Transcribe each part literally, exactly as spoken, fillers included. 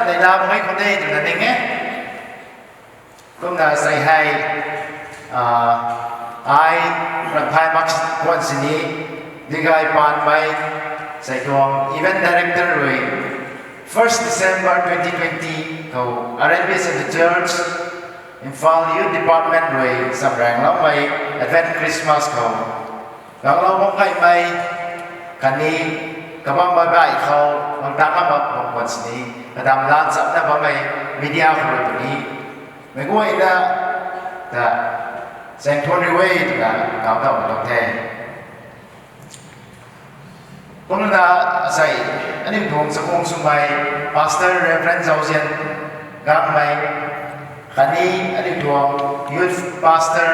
Neihla mei khou de twna ning e. Kumna sei hei, ai, Ramphai Mak Kuan Sini, Digay Panmei, sei tuang event director rui, first December twenty twenty khou R N B Centre Church, Imphal Youth Department rui samrangloumei Advent Christmas khou ganglou bam gaymei, khatni kabam baih baih khou, bang tang a bam bam kuan sini, kadam lat chapna bammei media khou rui puni, meic guayna ta, zaeng thuan riu e twna, kau tau tuang the. Kumna sei, aniu tuang chakhwang swmei, Pastor Reverend Zauzian Gangmei, khatni aniu tuang Youth Pastor,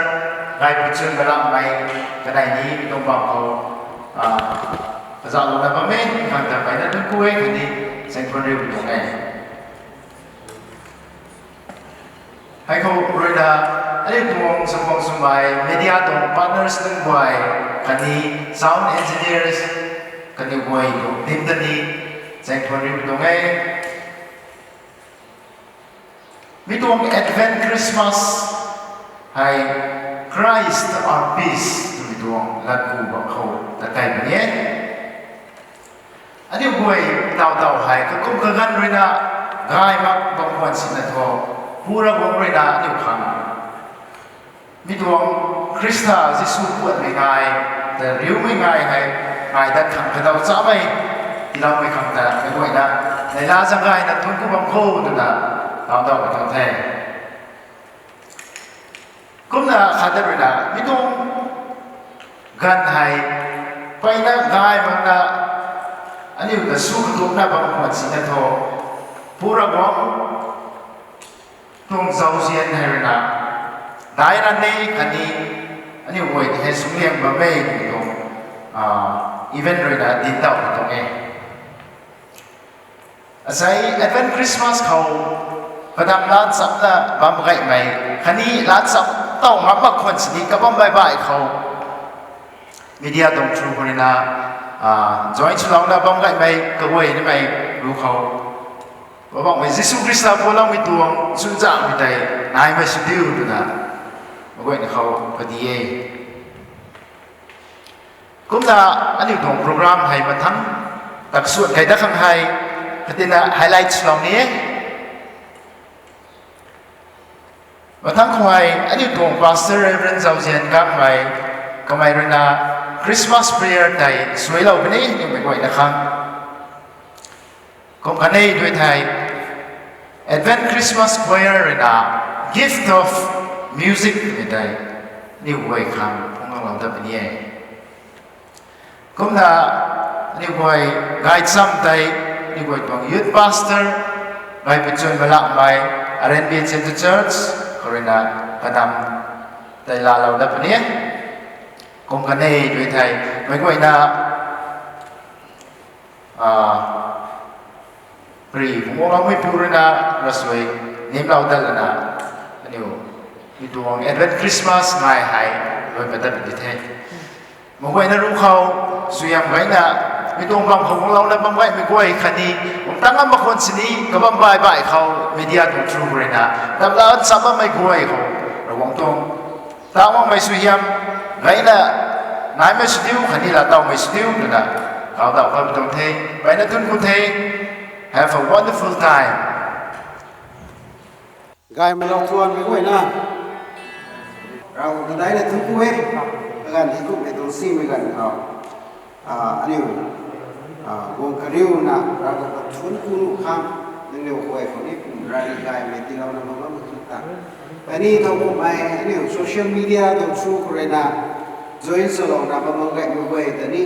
Gaipuchun Malamei, kanei ni mi tuang bam khou, kazauhlouna bammei khang ta mpeyna thuanc ku e khatni zaeng thuan riu tuang e. Hei khou ruina, aniu tuang chakhwang swmei, media tuang partners nunc guay, khatni sound engineers, kaniw guay tuang team ta ni, zaeng thuan riu tuang e. Mi tuang Advent Christmas hei Christ our peace twmei tuang latku bam khou ta kai puni e. Aniu guay taw taw hei kakum kaganv ruina gay mak bam khwan sina thu, Pu Ravguangc ruina aniu khang mi tuang Khrista Jisu puatmei ngai, ta riumei ngai hei, ngai dat khang kadaw chamei tiiloumei khang ta meic guayna neihla zaeng gayna thuanc ku bam kho twna taw taw tuang the. Kumna khat dat ruina mi tuang ganv hei mpeyna gay makna aniu ta sw katukna bam khwan sina thu, Pu Ravguangc tuang zauzian hei ruina daic ran e khatni aniu guay ta hei suliang bam e twmei tuang event ruina dinc taw tuang e. Asei Advent Christmas khou kadam lat chapna bam gaymei khatni lat chap taw ngam mak khwan sini kabam baih baih khou media tuang through khou ruina join swlouna bam gaymei kaguay nimei ru khou, Poubauhmei Jisu Khrista pualoumei tuang chwnzakmei tei naimei sw diu twna meic guayna khou padi e. Kumna aniu tuang program hei mathangc tak suan kei dat khang hei katina highlight swlou ni e. Mathangc khou hei aniu tuang Pastor Reverend Zauzian Gangmei, kamei ruina Christmas prayer tei suailou puni aniu meic guayna khang. Kum kanei dui thei Advent Christmas Choir ruina Gift of Music twmei tei aniu guay khang phungc kanglou dat puni e. Kumna aniu guay gaychamv tei aniu guay tuang Youth Pastor Gaipuchun Malamei, R N B Centre Church khou ruina kadam tei laalou dat puni e. Kum kanei dui thei meic guayna pri pungloumei pu ruina ravsuai nimlou dat lana aniu mi tuang Advent Christmas ngai hei luai pat dat di the. Meic guayna ru khou suaihiam gayna mi tuang bam khou guanglouna bam gaymei guay khatni kum tang a mak khwan sini kabam baih baih khou media tuang through ruina damla cham bammei guay khou Ravguangc tuang tawmei suaihiam gayna naimei sw diu khatni laatowmei sw diu twna kau daw khat tuang the. Mpeyna thuanc ku the. Have a wonderful time. Gaymei lou thuanmei guayna, Ravguangc ta daina thuanc ku e. Kaganv hei kumhmei tuang simei ganv khou aniu guang kariuna Ravguangc ta thuanc ku nuh khang nangniw guay khou ni kum rari gaymei tiilouna bam bammei khang ta, kaniw thow kumhmei aniu social media tuang through khou ruina join swlouna bam bam gaymei guay ta ni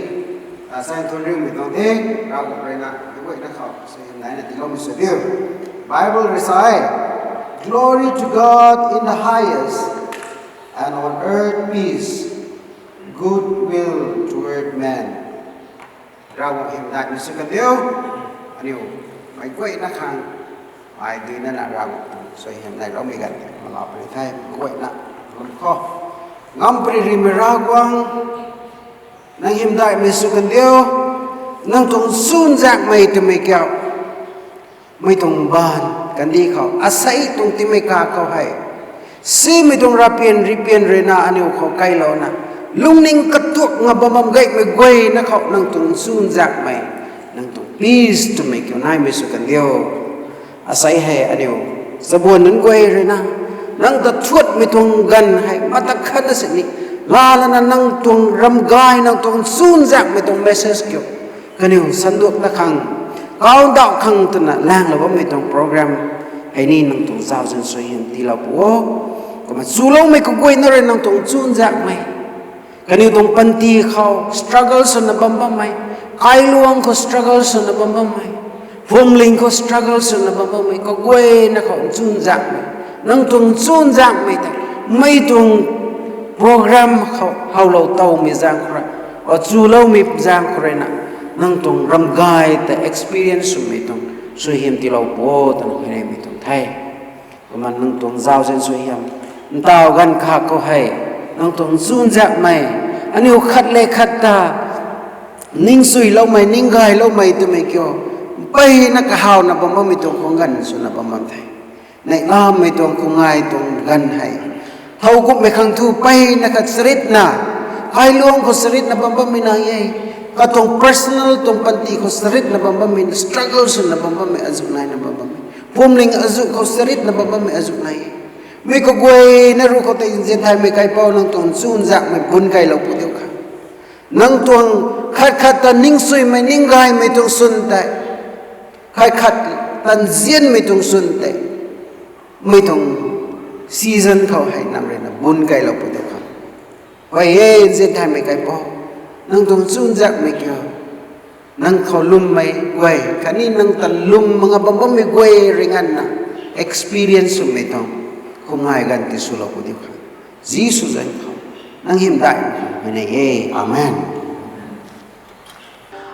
zaeng thuan riumei tuang the. Ravguangc ruina meic guayna khou suaihiam naina tiiloumei sw diu. Bible rui sa e, Glory to God in the highest, and on earth peace, goodwill toward men. Ravguangc hymdaihmei sw kan diu. Aniu meic guayna khang ai duina na Ravguangc suaihiam neiloumei ganv tei malou puni the. Meic guayna lum khou, Ngampary rimei Ravguangc, nang hymdaihmei sw kan diu. Nang tuang chwnzakmei twmei kiu mei tuang baanv kandih khou asei tuang timei kakhou hei, simei tuang rapian ripian ruina aniu khou kailouna, lungning katuak nga bam bam gaymei guayna khou nang tuang chuzaenghmei, nang tuang peace twmei kiu naimei sw kandiu. Asei hei aniu chabuan nunc guay ruina, nang ta thuatmei tuang ganv hei mata khatna sini laalana nang tuang ramgay, nang tuang chuzaenghmei tuang message kiu kaniw sanduak na khang, kau ndauh khang twna langlou bammei tuang program hei ni nang tuang zauzian suaihiam tiilou pu o. Kumna chuloumei kaguayna rui nang tuang chuzaenghmei, kaniw tuang panty khou struggle swna bam bammei, kailuang khou struggle swna bam bammei, phuamling khou struggle swna bam bammei kaguayna khou chuzaenghmei, nang tuang chuzaenghmei tei mei tuang program khou howlou towmei zaeng khou rui, a chuloumei zaeng khou ruina, nang tuang ramgay ta experience swmei tuang suaihiam tiilou pu o twna hei reymei tuang the. Kumna nang tuang zauzian suaihiam ntaw ganv kha khou hei, nang tuang chuzaenghmei, aniu khat le khat ta ningsuiloumei, ninggayloumei twmei kiu, mpeyna kahawna bam bammei tuang khang ganv swna bam bam the. Neihlamei tuang khungai tuang ganv hei, thow kumhmei khang thu mpeyna khat charitna, kailuang khou charitna bam bammei nai e. Katuang personal tuang panty khou charitna bam bammei, struggle swna bam bammei azuh naina bam bammei, phuamling azuh khou charitna bam bammei azuh nai e. Mei kaguayna ruc khou tei nzian thaymei kaipouc, nang tuang chuzaenghmei bun kailou pu diu kha. Nang tuang khat khat ta ningsuimei, ninggaymei tuang swn tei, khat khat ta nzianmei tuang swn tei, mei tuang season khou hei nang ruina bun kailou pu diu kha. Huay e, nzian thaymei kaipouc, nang tuang chuzaenghmei kiu, nang khou lwmmei guay khatni nang ta lwm mak nga bam bammei guay rui nganvna experience swmei tuang khungai ganv tiswlou pu diu kha. Jisu zanc khou nang hymdaihmei khou huayney e. Amen.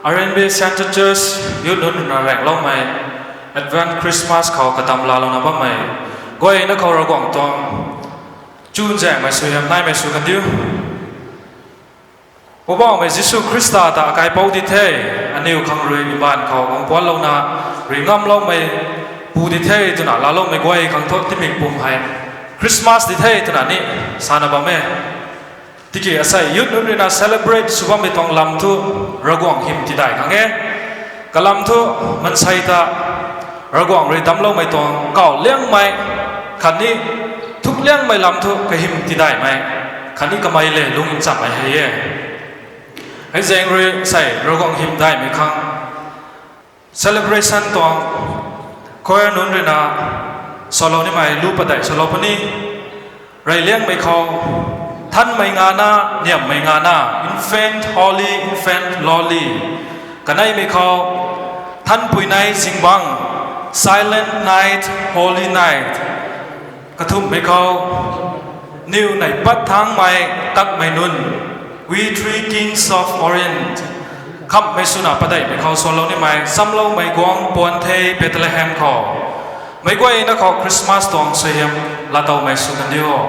R N B Centre Church youth nunc ruina raengloumei Advent Christmas khou katam laalouna bammei guayna khou Ravguangc tuang chuzaenghmei suaihiam naimei sw kandiu. Poubauhmei Jisu Khrista ta akaipouc di the, aniu khang rui mbaanv khou guang puanlouna rui ngamloumei pu di the twna laaloumei guay khang thu timik pum hei Christmas di the twna ni sana bam e. Tiki asei youth nunc ruina celebrate sw bammei tuang lam thu Ravguangc hym tidai khang e. Kalam thu maansei ta Ravguangc rui damcloumei tuang kauh liangmei khatni thuk liangmei lam thu kahym tidaimei khatni kamei le lung nchammei hei e. Hei zaeng rui sei Ravguangc hym daihmei khang celebration tuang choir nunc ruina salou nimei lu padeih salou puni. Reyliangmei khou, Nthanmei Nganv, Niamhmei Nganv, Infant, Holy Infant, Lowly. Kaneimei khou, Nthanpuinei Zingbangc, Silent Night, Holy Night. Kathumhmei khou, Niw Neihpat Thangmei, Tatmei Nunc, We Three Kings of Orient. Khamhmei swna padeihmei khou salou nimei Chamloumei Guangc Puan The, Bethlehem khou. Meic guayna khou Christmas tuang suaihiam laatowmei sw kandiu o.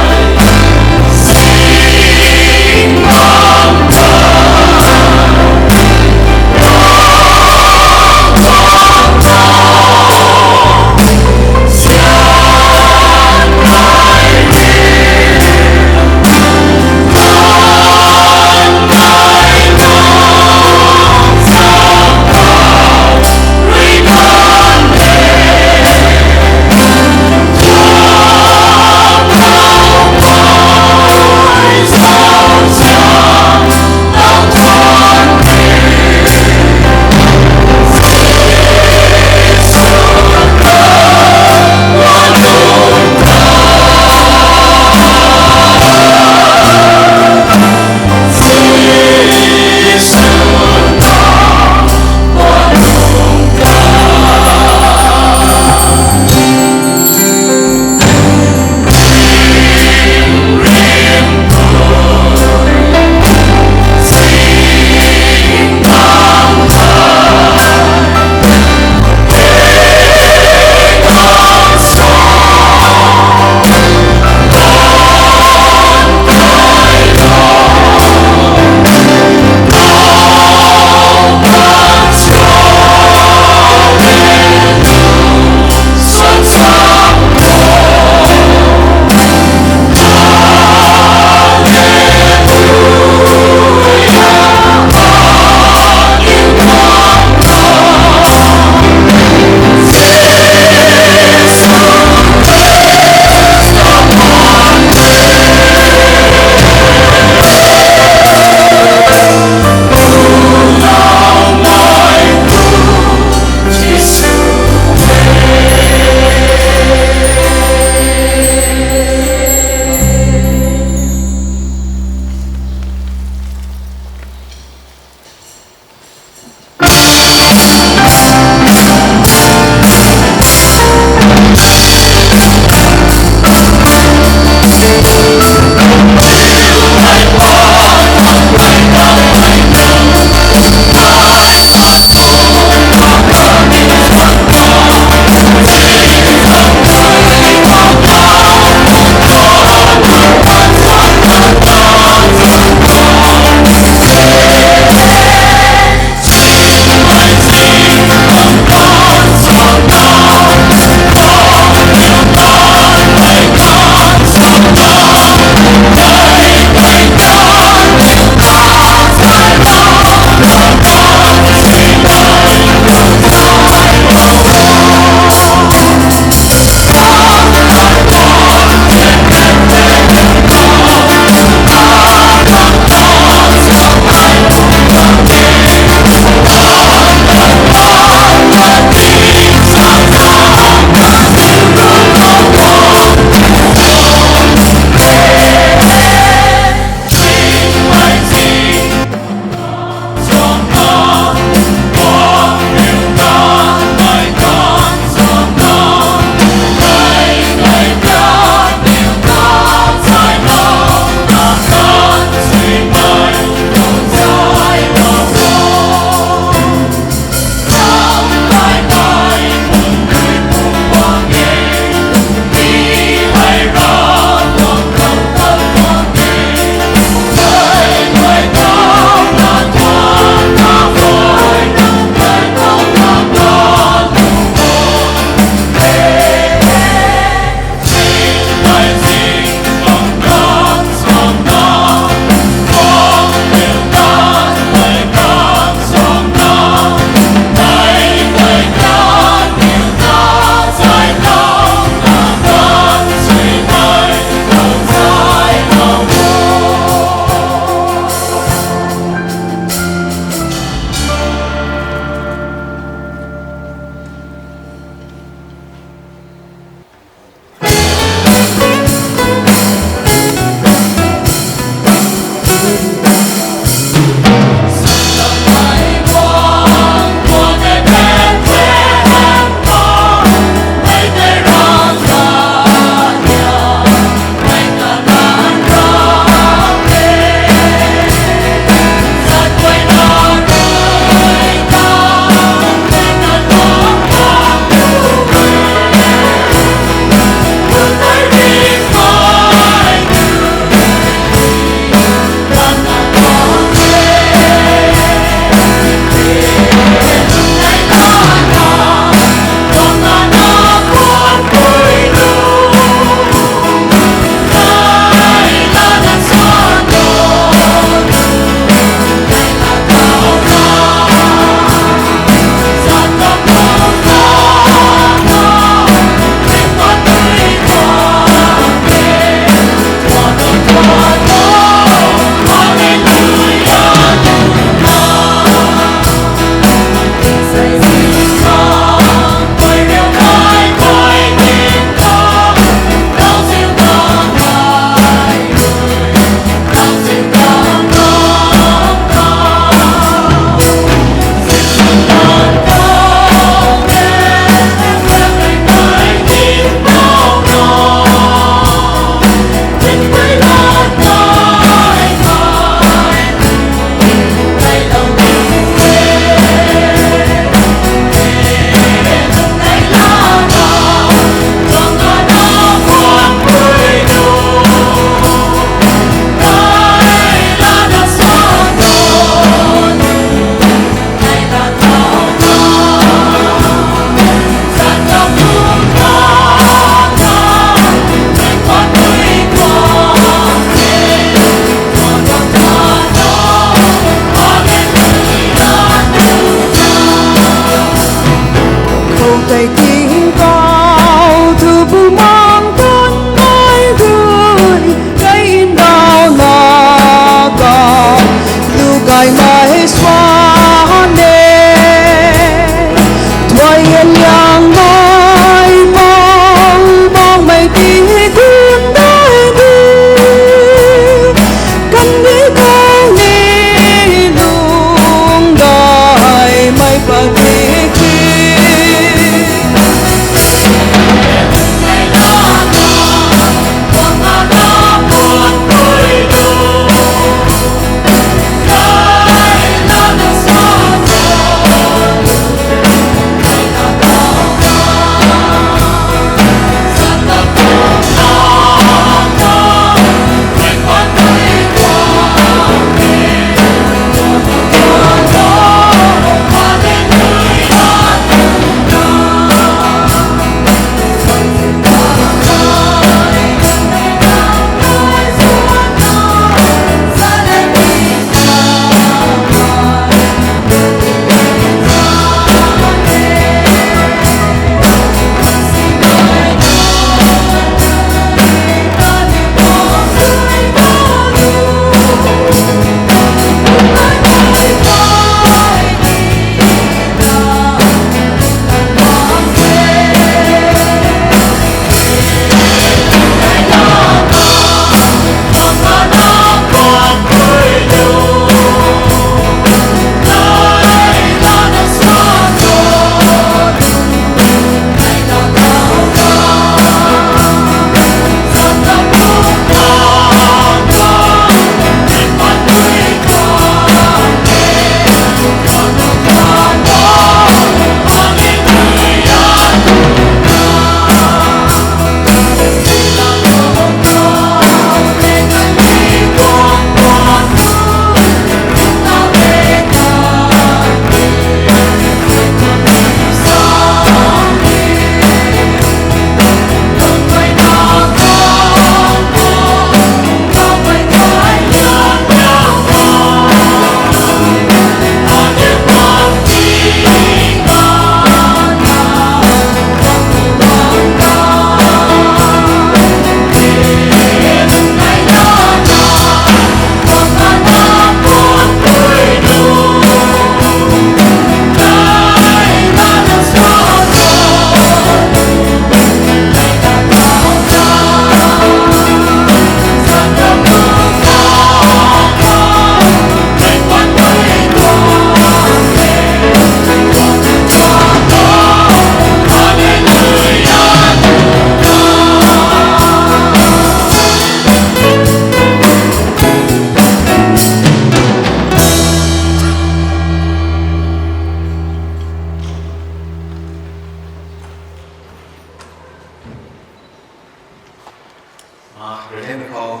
Rui liangmei khou,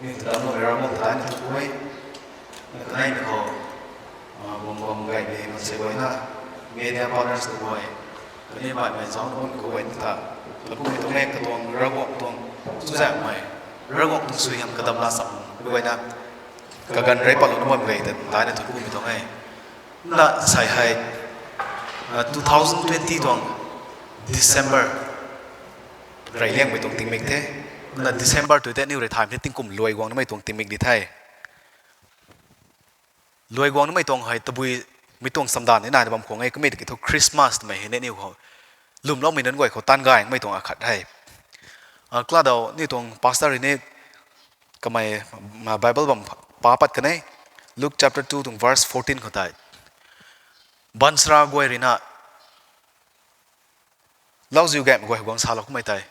mi ta dam lou mei Ravguangc ta daihna thuanc ku e. Na kanei mei khou, bam bam gay mei maansei guayna, media partners tu guay, kaniw baihmei zaucna bam khou guay ta, ta kummei tuang e katuang Ravguangc tuang chuzaenghmei, Ravguangc tuang suaihiam kadam la cham mei guayna, kaganv rey patlou na bammei guay ta daihna thuanc kumei tuang e. Na sei hei, two thousand twenty tuang December rey liangmei tuang tingmik the. Na December tu tei aniu rui thay the, tingkum luai guang namei tuang tingmik di the. Luai guang namei tuang hei tabui mi tuang chamdan ni naina bam khwan e, kummei tiki thu Christmas twmei hei ni aniu khou lwmloumei nunc guay khou taanv gaymei tuang akhat hei. Kladau aniu tuang pastor rui ni kamei Bible bam pa pat kan e, Luke chapter two tuang verse fourteen khou tei, baanchara guay rui na lauziu gaymei guay guang salou kummei tei,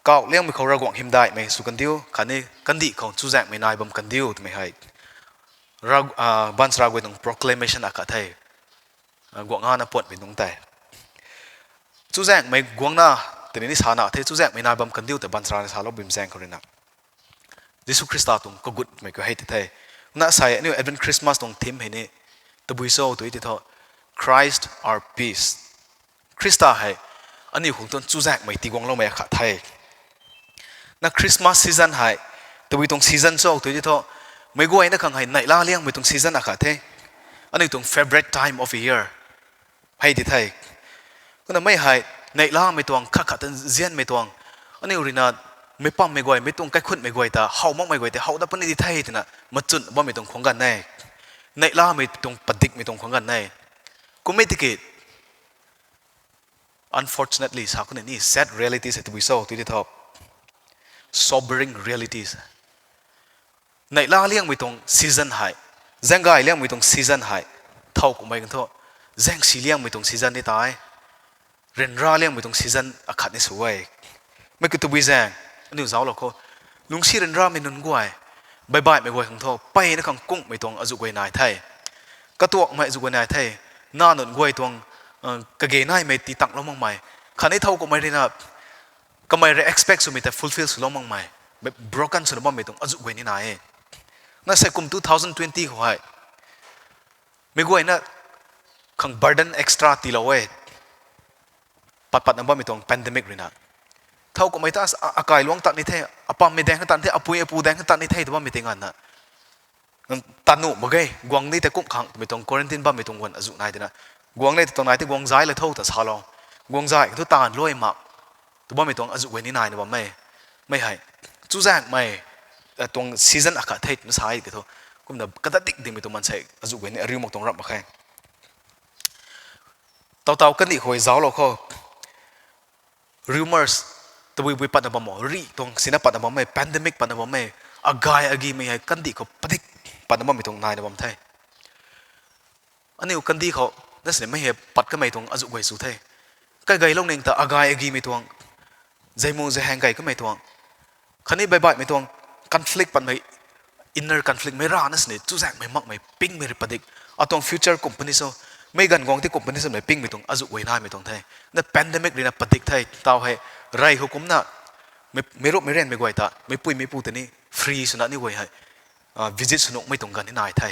kauh liangmei khou Ravguangc hymdaihmei sw kandiu khatni kandih khou chuzaenghmei nai bam kandiu twmei hei baanchara guay tuang proclamation akhat the. Guangna puanhmei nungc tei chuzaenghmei guangna tini ni sana the, chuzaenghmei nai bam kandiu tei baanchara ni salou bim zaeng khou rui na Jisu Khrista tuang kagutmei khou hei ti the. Na sei aniu Advent Christmas tuang theme hei ni tabui cho tu ti thu, Christ our peace. Khrista hei aniu khang tuang chuzaenghmei tiguangloumei akhat the. Na Christmas season hei tabui tuang season cho tu ti thu, meic guayna khang hei neihla liangmei tuang season akhat the. Aniu tuang favourite time of year hei ti the. Kumna mei hei neihlamei tuang khat khat ta nzianmei tuang, aniu rui na meic pammei guay, meic tuang kaikhunhmei guay ta how makmei guay tei how dat puni di the twna machun bammei tuang khwang ganv e. Neihlamei tuang padikmei tuang khwang ganv e. Kummei tiki unfortunately sa khou ni sad realities hei tabui cho tu ti thu, sobering realities. Neihla liangmei tuang season hei, zaeng gay liangmei tuang season hei, thow kummei kan thu, zaengsi liangmei tuang season ni tei, ryanra liangmei tuang season akhat ni sw e. Mei kiu tabui zaeng, aniu zauclou khou, lungcsi ryanramei nunc guay, baihbaihmei guay khang thu mpeyna khang kunghmei tuang azuh guay nai the. Katuakmei azuh guay nai the. Na nunc guay tuang kage naimei tii tanglou makmei, khatni thow kummei rui na kamei rui expect swmei tei fulfill swlou makmei, broken swna bammei tuang azuh guay ni nai e. Na sei kum two thousand twenty khou hei meic guayna khang burden extra tiilou e. Pat patna bammei tuang pandemic rui na, thow kummei ta akailuang tat ni the, apammei daeng kha tat ni the, apui apu daeng kha tat ni the tw bammei tei nganvna, tanuh mak ge, guang ni tei kum khang twmei tuang quarantine bammei tuang guan azuh nai twna, guang le ta tuang nai tei guang zay la tho ta salou, guang zay thu taanv luai mak tw bammei tuang azuh guay ni naina bam e. Mei hei chuzaenghmei tuang season akhat the twna sa e ki thu, kumna kadadik dingmei tuang maansei azuh guay ni ariu mak tuang ramh mak khe. Taw taw kandih khou zauclou khou, rumors tabui bui patna bam o, rih tuang sina patna bam e, pandemic patna bam e, agay agimei hei kandih khou padik patna bammei tuang naina bam the. Aniu kandih khou na sinimei hei pat kamei tuang azuh guay sw the. Kaigaylou ning ta agay agimei tuang, zeimu zeihaeng gay kamei tuang, khatni baihbaihmei tuang conflict patmei, inner conflict mei rana sini chuzaenghmei makmei pingmei rui padik, atuang future kum puni so, meic ganv guang tei kum puni somei pingmei tuang azuh guay naimei tuang the. Na pandemic rui na padik the, taw hei rey khou kumcna meic rup meic rianmei guay ta meicpui meicpu tei ni free swna aniu guay hei visit sw nuhmei tuang ganv ni nai the.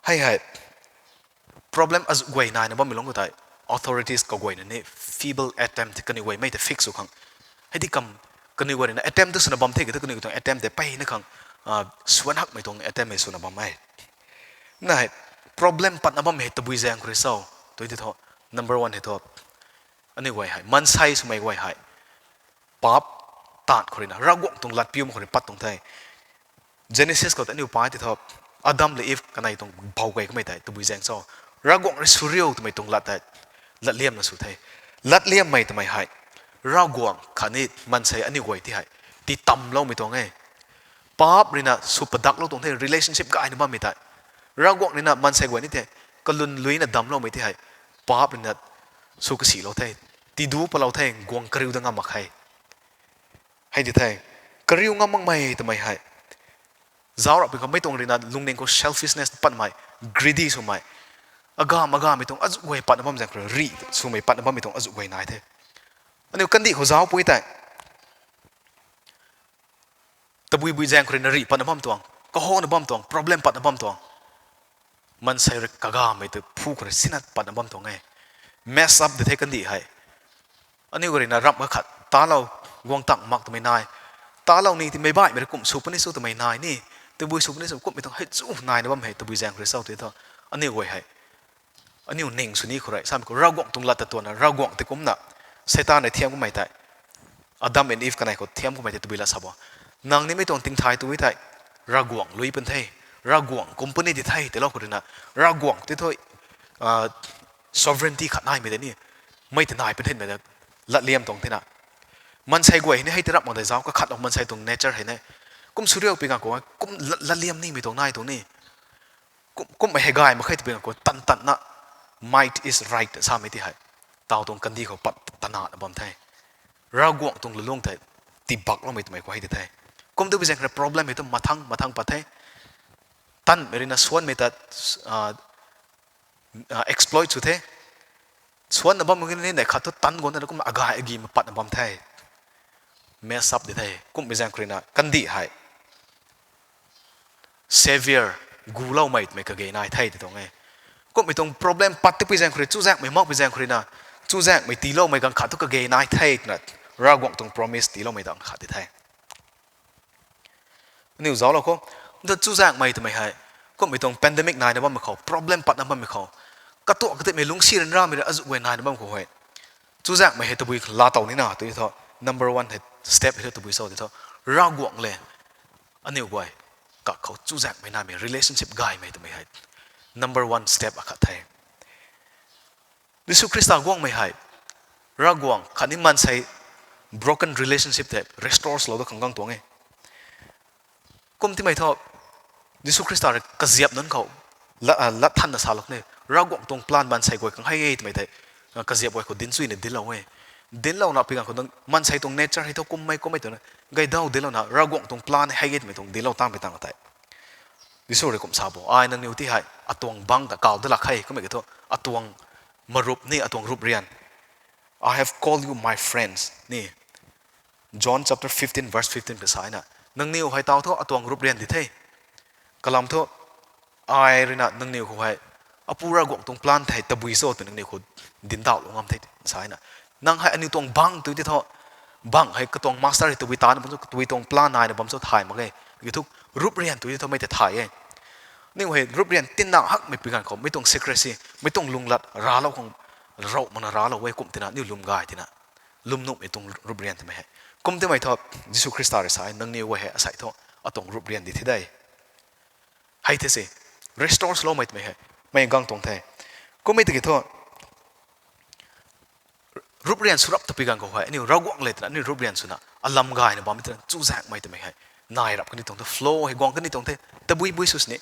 Hei hei problem azuh guay naina bammei lungc khou tei authorities kaguayna ni feeble attempt kaniw guaymei ta fix sw khang, hei di kam, kaniw guayna attempt tu swna bam the ki thu kaniw tuang attempt tei mpeyna khang suan hakmei tuang attempt hei swna bam e. Na hei problem patna bammei hei tabui zaeng khou rui cho tu ti thu, number one hei thu, aniu guay hei maansei swmei guay hei paap taanv khou rui na Ravguangc tuang latpiu mak khou rui pat tuang the. Genesis khou ta aniu pai ti thu, Adam le Eve kanei tuang bou guay kamei tei tabui zaeng cho, Ravguangc rui sw riu twmei tuang lat tei latliamna sw the. Latliammei twmei hei Ravguangc khatni maansei aniu guay ti hei tii tamloumei tuang e. Paap rui na sw padaklou tuang the, relationship gayna bammei tei. Ravguangc rui na maansei guay ni tei kalun luina damloumei ti hei paap rui na sw kasilou the, tiidu palou the, guang kariu dat ngam mak khe. Hei di the, kariu ngam makmei twmei hei zauc rap pui khou mei tuang rui na lungning khou selfishness patmei, greedy swmei, agam agamei tuang azuh guay patna bam zaeng khou rih swmei patna bammei tuang azuh guay nai the. Aniu kandih khou zauc pui tei, tabui bui zaeng khou rui na rih patna bam tuang, kahona bam tuang, problem patna bam tuang. Maansei rui kagamei tei phu khou rui sinat patna bam tuang e. Mess up di the kandih hei. Aniu rui na ramh kakhat talou, guang tang mak twmei nai, talou ni ti meic baihmei rui kum sw puni sw twmei nai ni, tabui sw puni sw kumhmei tuang hei chu naina bam hei tabui zaeng khou rui sa tw thu, aniu guay hei, aniu ning sw ni khou rui samei khou Ravguangc tuang lat ta tuanna, Ravguangc tei kumna, Seitaan rui thiam kummei tei, Adam and Eve kanei khou thiam kummei tei tabui la sa bo. Nang nimei tuang tingthay tu tei, Ravguangc lui pun the, Ravguangc company di the, tilou khou rui na, Ravguangc tei thu, sovereignty khat naimei tei ni, mei tei nai pun themei tei, latliam tuang thena. Maansei guay hei ni hei tei ramh mak tei zauc kakhat lou maansei tuang nature hei ni. Kum sw riu pi ganv khou, kum lat, latliam nimei tuang nai tuang ni. Kum, kumhmei hei gay mak khe twpui ganv khou tan tanna, might is right samei ti hei, taw tuang kandih khou pat tanana bam the. Ravguangc tuang lulung tei tibakloumei twmei khou hei di the. Kum tu bi zaeng khou rui problem hei tu mathang mathang pat the. Tanmei rui na suanmei ta, exploit sw the. Suanna bam ni nei khat thu tan guangna kumna agay agimei patna bam the. Mess up di the. Kumhmei zaeng khou rui na kandih hei saviour, guloumei twmei kage nai the ti tuang e. Kumhmei tuang problem pat tipui zaeng khou rui, chuzaenghmei makpui zaeng khou rui na, chuzaenghmei tiiloumei ganv khat thu kage nai the twna, Ravguangc tuang promise tiiloumei ganv khat di the. Aniu zauclou khou, tu chuzaenghmei twmei hei, kumhmei tuang pandemic naina bammei khou, problem patna bammei khou, katuak katipmei lungcsi ryanramei rui azuh guay naina bam khou hei, chuzaenghmei hei tabui laa tow nina tu thu, number one hei step hei thu tabui cho ti thu, Ravguangc le aniu guay kakhou chuzaenghmei naimei relationship gaymei twmei hei number one step akhat the. Jisu Khrista guangmei hei, Ravguangc khatni maansei broken relationship tei restore swlou da khang gang tuang e. Kum timei thu, Jisu Khrista rui kaziap nunc khou lat, lat thanna salou ni, Ravguangc tuang plan maansei guay khang hei e twmei tei, kaziap guay khou dinc chuyna dinclou e. Dinclouna pi ganv khou nang maansei tuang nature hei thu kummei kummei twna, gay daw dinclouna Ravguangc tuang plan hei e twmei tuang dinclou tangmei tang tei, Jisu rui kum sa bo, ai nangniw ti hei atuang bangc ta kaw da lak khe, kummei ki thu, atuang marup ni atuang rup rian. I have called you my friends ni. John chapter fifteen verse fifteen ka sa na, nangniw hei taw thu atuang rup rian di the. Kalam thu, ai rui na nangniw khou hei, Apu Ravguangc tuang plan thei tabui cho tw nangniw khou dintauhlou ngam the sa na. Nang hei aniu tuang bangc tu ti thu, bangc hei katuang master hei tabui ta na bam cho, tabui tuang plan naina bam cho thay mak e. Ki thu, rup rian tu ti thu mei tei thay e. Aniu hei rup rian tinna hakmei pi ganv khou, mei tuang secrecy, mei tuang lunglat raclou khang, rou makna raclou e kum tina, aniu lwm gay tina, lwm nuhmei tuang rup rian twmei hei. Kum timei thu, Jisu Khrista rui sa e, nangniw guay hei asei thu, atuang rup rian di the de. Hei the se, restore swloumei twmei hei, mei gang tuang the. Kummei tiki thu, rup rian swrap ta pi ganv khou hei, aniu Ravguangc le twna, aniu rup rian swna, alam gayna bammei twna, chuzaenghmei twmei hei, nai rap kani tuang the, flow hei guang kani tuang the, tabui bui sw sini,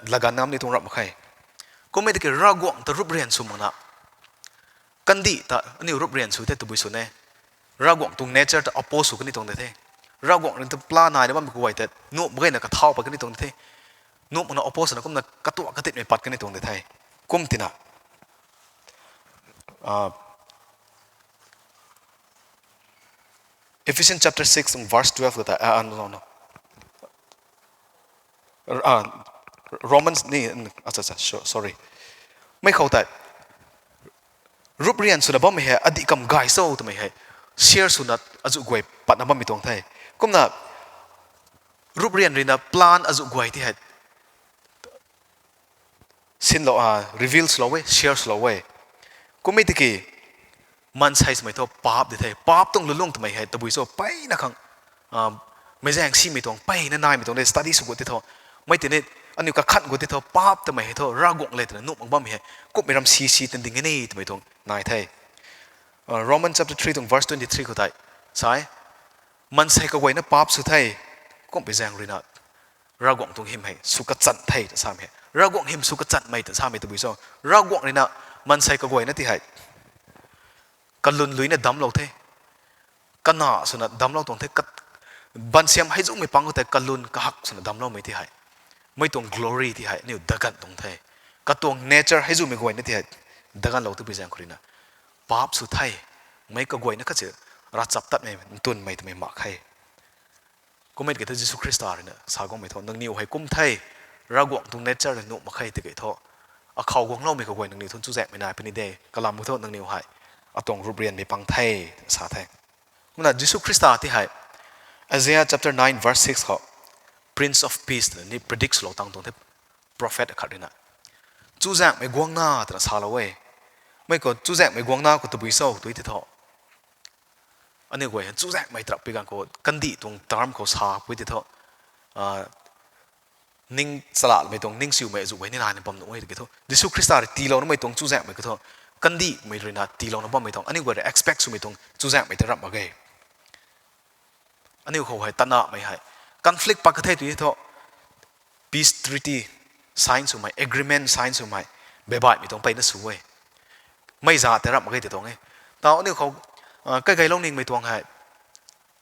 laganv nam ni tuang rap mak khe. Kummei tiki Ravguangc ta rup rian sw makna, kandih ta aniu rup rian sw the tabui sw ne. Ravguangc tuang nature ta oppose sw kani tuang de the. Ravguangc rui ta plan naina bammei khou guay tei, nuh mak gayna kathau pat kani tuang de the. Nuh makna oppose swna kumna katuak katitmei pat kani tuang de the. Kum tina, Ephesians chapter six verse twelve ta, ah, no, no, no. Romans ni, acha, acha, sorry. Mei khou tei, rup rian swna bammei hei adih kam gay cho twmei hei, share swna azuh guay patna bammei tuang the. Kumna, rup rian rui na plan azuh guay ti hei, sinlou, reveal swlou e, share swlou e. Kummei tiki, maansei swmei thu paap di the, paap tuang lulung twmei hei tabui cho mpeyna khang, meic zaeng simei tuang mpeyna naimei tuang de study sw gut ti thu, mei tini, aniu kakhan gut ti thu paap twmei hei thu Ravguangc le twna nuh mak bammei hei, kumhmei ram si si tan ding e ni twmei tuang nai the. Romans chapter three tuang verse twenty three khou tei, sa e, maansei kaguayna paap sw the, kumhmei zaeng rui na, Ravguangc tuang hym hei sw kachan the ta samei hei, Ravguangc hym sw kachanmei ta samei tabui cho, Ravguangc rui na, maansei kaguayna ti hei, kalun luina damclou the, kana swna damclou tuang the, bansiam hei zumei pang khou tei kalun kahak swna damcloumei ti hei, mei tuang glory ti hei aniu daganv tuang the. Katuang nature hei zumei guayna ti hei daganvlou tabui zaeng khou rui na, paap sw the, mei kaguayna khat si ravchaptatmei, ntunmei twmei mak khe. Kummei tiki thu Jisu Khrista ruina sa guangmei thu, nangniw hei kum the, Ravguangc tuang nature rui nuh mak khe tiki thu, akhou guangloumei kaguay nangniw thu chuzaenghmei nai puni de, kalam khou thu nangniw hei atuang ruprianmei pang the, sa the. Kumna Jisu Khrista ti hei, Isaiah chapter nine verse six khou, Prince of Peace twna ni predict swlou tang tuang the, prophet akhat ruina. Chuzaenghmei guangna twna salou e. Mei khou chuzaenghmei guangna khou tabui cho tw ti thu, aniu guay hei chuzaenghmei tarap pi ganv khou kandih tuang term khou sa pui ti thu, ning chalamei tuang ningsiumei azuh guay ni naina bam nuh e tiki thu, Jisu Khrista rui tiilounamei tuang chuzaenghmei khou thu, kandihmei ruina tiilouna bammei tuang, aniu guay rui expect swmei tuang chuzaenghmei ta ramh mak ge. Aniu khou hei tanahmei hei conflict pat ka the tw thu, peace treaty sign swmei, agreement sign swmei, baibaihmei tuang peyna sw e. Mei za tei ramh mak ge ti tuang e. Tau aniu khou kaigaylouningmei tuang hei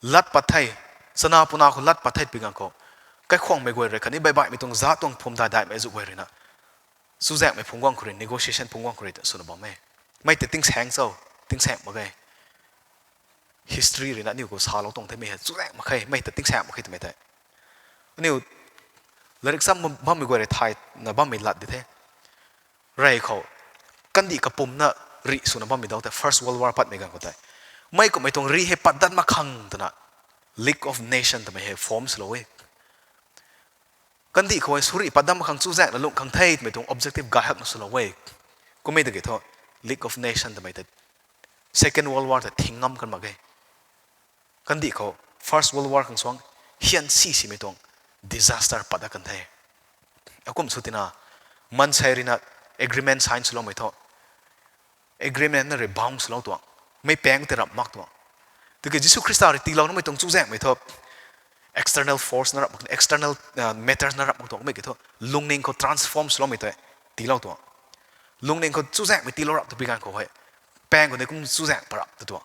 lat pat the, chana puna khou lat pat the pi ganv khou, kaikhwangmei guay rui khatni baibaihmei tuang za tuang phum dai daihmei azuh guay ruina chuzaenghmei phungc guang khou rui, negotiation phungc guang khou rui ta swna bam e. Mei ta tingsaeng cho, tingsaeng mak ge. History ruina aniu khou salou tuang themei hei chuzaeng mak khe, mei ta tingsaeng mak khe twmei tei. Aniu latrik sam bammei guay rui thayna bammei lat di the. Rey khou kandih kapumna rih swna bammei dau tei First World War patmei ganv khou tei, mei kummei tuang rih hei pat dat mak khang twna League of Nation twmei hei form swlou e. Kandih khou hei sw rih pat dat mak khang chuzaenghna lungh khang the twmei tuang objective gay hakna swlou e. Kummei tiki thu League of Nation twmei tei Second World War ta thing ngam kan mak ge. Kandih khou First World War khang suang hian si simei tuang disaster pat dat kan the. Akum sw tina, maansei ruina agreement sign swloumei thu, agreement na rui bounce lou tuang, mei paeng tei ramh mak tuang. Tiki Jisu Khrista rui tiilounamei tuang chuzaenghmei thu external force na ramh mak, external matters na ramh mak tuang, mei ki thu lungning khou transform swloumei tei tiilou tuang. Lungning khou chuzaenghmei tiilou rap tw pi ganv khou hei, paeng khou ni kum chuzaengh pat rap tw tuang.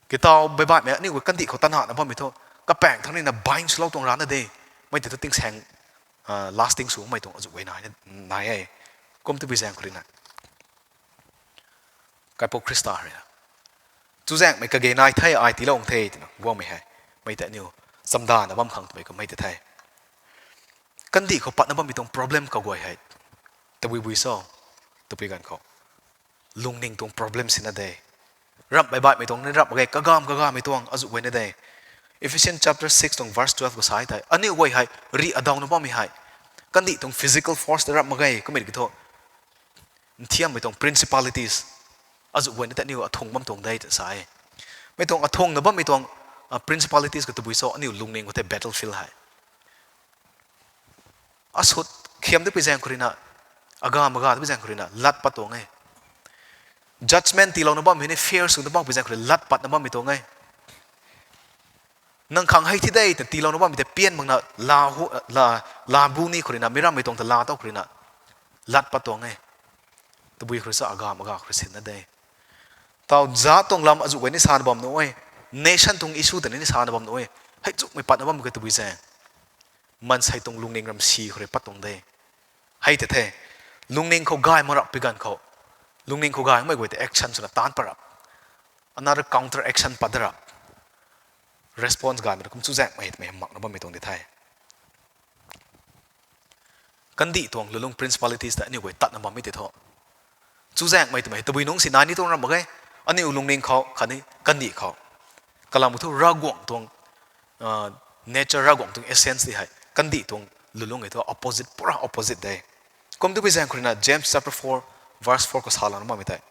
Kitau baibaihmei aniu kandih khou tanahna bammei thu, kapaeng thangc nina bind swlou tuang rana de, mei tei thu tingsaeng lasting swmei tuang azuh guay nai e. Kum tabui zaeng khou ruina Kaipouc Khrista ruina chuzaenghmei kage nai the, ai tiilou the twna guangmei hei, mei tei aniu chamdana bam khang twmei khou mei tei the. Kandih khou patna bammei tuang problem kaguay hei tabui bui cho tw pi ganv khou, lungning tuang problem sina de. Ramh baibaihmei tuang ni ramh mak ge, kagam kagamei tuang azuh guay na de. Ephesians chapter six tuang verse twelve khou sa e thei, aniu guay hei rih adauna bammei hei kandih tuang physical force ta ramh mak ge, kummei ki thu nthiammei tuang principalities azuh guay na tei aniu athung bam tuang de tw sa e. Mei tuang athungna bammei tuang principalities khou tabui cho, aniu lungning khou tei battlefield hei asut khiam de pi zaeng khou ruina, agam aga de pi zaeng khou ruina lat pat tuang e. Judgment tiilouna bammei ni fear swna bam pi zaeng khou rui lat patna bammei tuang e. Nang khang hei thi de twna tiilouna bammei tei pian makna, laa bu ni khou ruina, mi rammei tuang ta laa tow khou ruina lat pat tuang e. Tabui khou rui sa agam aga khou rui sinna de. Tau za tuang lam azuh guay ni sana bam nuh e. Nation tuang issue ta ni sana bam nuh e. Hei chukmei patna bammei kha tabui zaeng, maansei tuang lungning ram si khou rui pat tuang de. Hei tei the, lungning khou gay mak rap pi ganv khou, lungning khou gaymei guay tei action swna taanc pat rap, another counter action pat da rap, response gaymei na kum chuzaenghmei twmei makna bammei tuang di the. Kandih tuang lulung principalities ta aniu guay tatna bammei tei thu, chuzaenghmei twmei tabui nungc si nai ni tuang ram mak ge. Aniu lungning khou khatni kandih khou, kalam thu Ravguangc tuang nature, Ravguangc tuang essence di hei kandih tuang lulung e thu opposite, pura opposite de. Kum tabui zaeng khou ruina James chapter four verse four khou salouna bammei tei,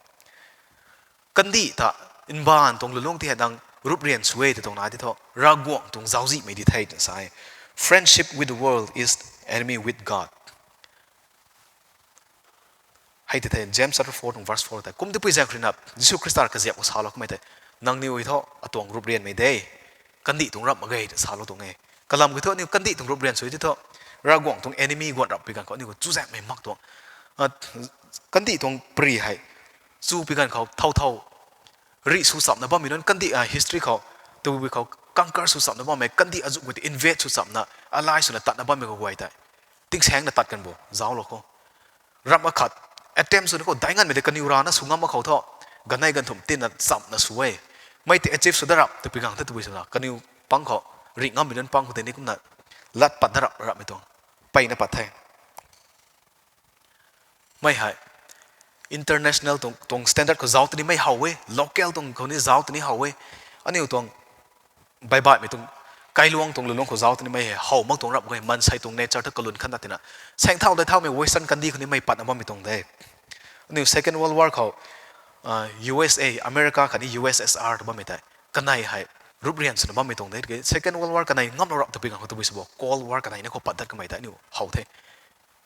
kandih ta mbaanv tuang lulung ti hei nang ruprian sw e tw tuang nai ti thu, Ravguangc tuang zauczihmei di the twna sa e. Friendship with the world is enemy with God. Hei tei the, James chapter four tuang verse four tei. Kum tabui zaeng khou ruina Jisu Khrista kaziap khou salou kummei tei, nangniw thu atuang ruprianmei de, kandih tuang ramh mak ge tw salou tuang e. Kalam ki thu aniu kandih tuang ruprian sw ti thu, Ravguangc tuang enemy guan rap pi ganv khou aniu khou chuzaenghmei mak tuang. Kandih tuang pri hei chu pi ganv khou thow thow rih sw chamna bammei nunc kandih, history khou, tabui khou conquer sw chamna bammei kandih azuh guay tei invade sw chamna, ally swna tatna bammei kaguay tei tingsaengna tat kan bo zauclou khou, ramh akhat attempt swna khou dai nganmei tei kaniw rana sw ngam mak khou thu, Ganei ganthumh tina chamna sw e. Mei tei achieve sw da rap twpui gang the tabui swna kaniw pang khou, ringh ngammei nunc pang khou tei ni kumna lat pat da rap rapmei tuang mpeyna pat the. Mei hei international tuang standard khou zauc tini mei how e, local tuang khou ni zauc tini how e. Aniu tuang baihbaihmei tuang kailuang tuang lulung khou zauc tini mei hei how mak tuang rap mak ge, maansei tuang nature thu kalun khatna tina. Saengthau dei thaumei western country khou ni mei patna bammei tuang de. Aniu Second World War khou U S A, America khatni U S S R tw bammei tei kanei hei ruprian swna bammei tuang de. Second World War kanei ngamlou rap twpui gang khou tabui sw bo, Cold War kanei na khou pat dat kamei tei aniu how the.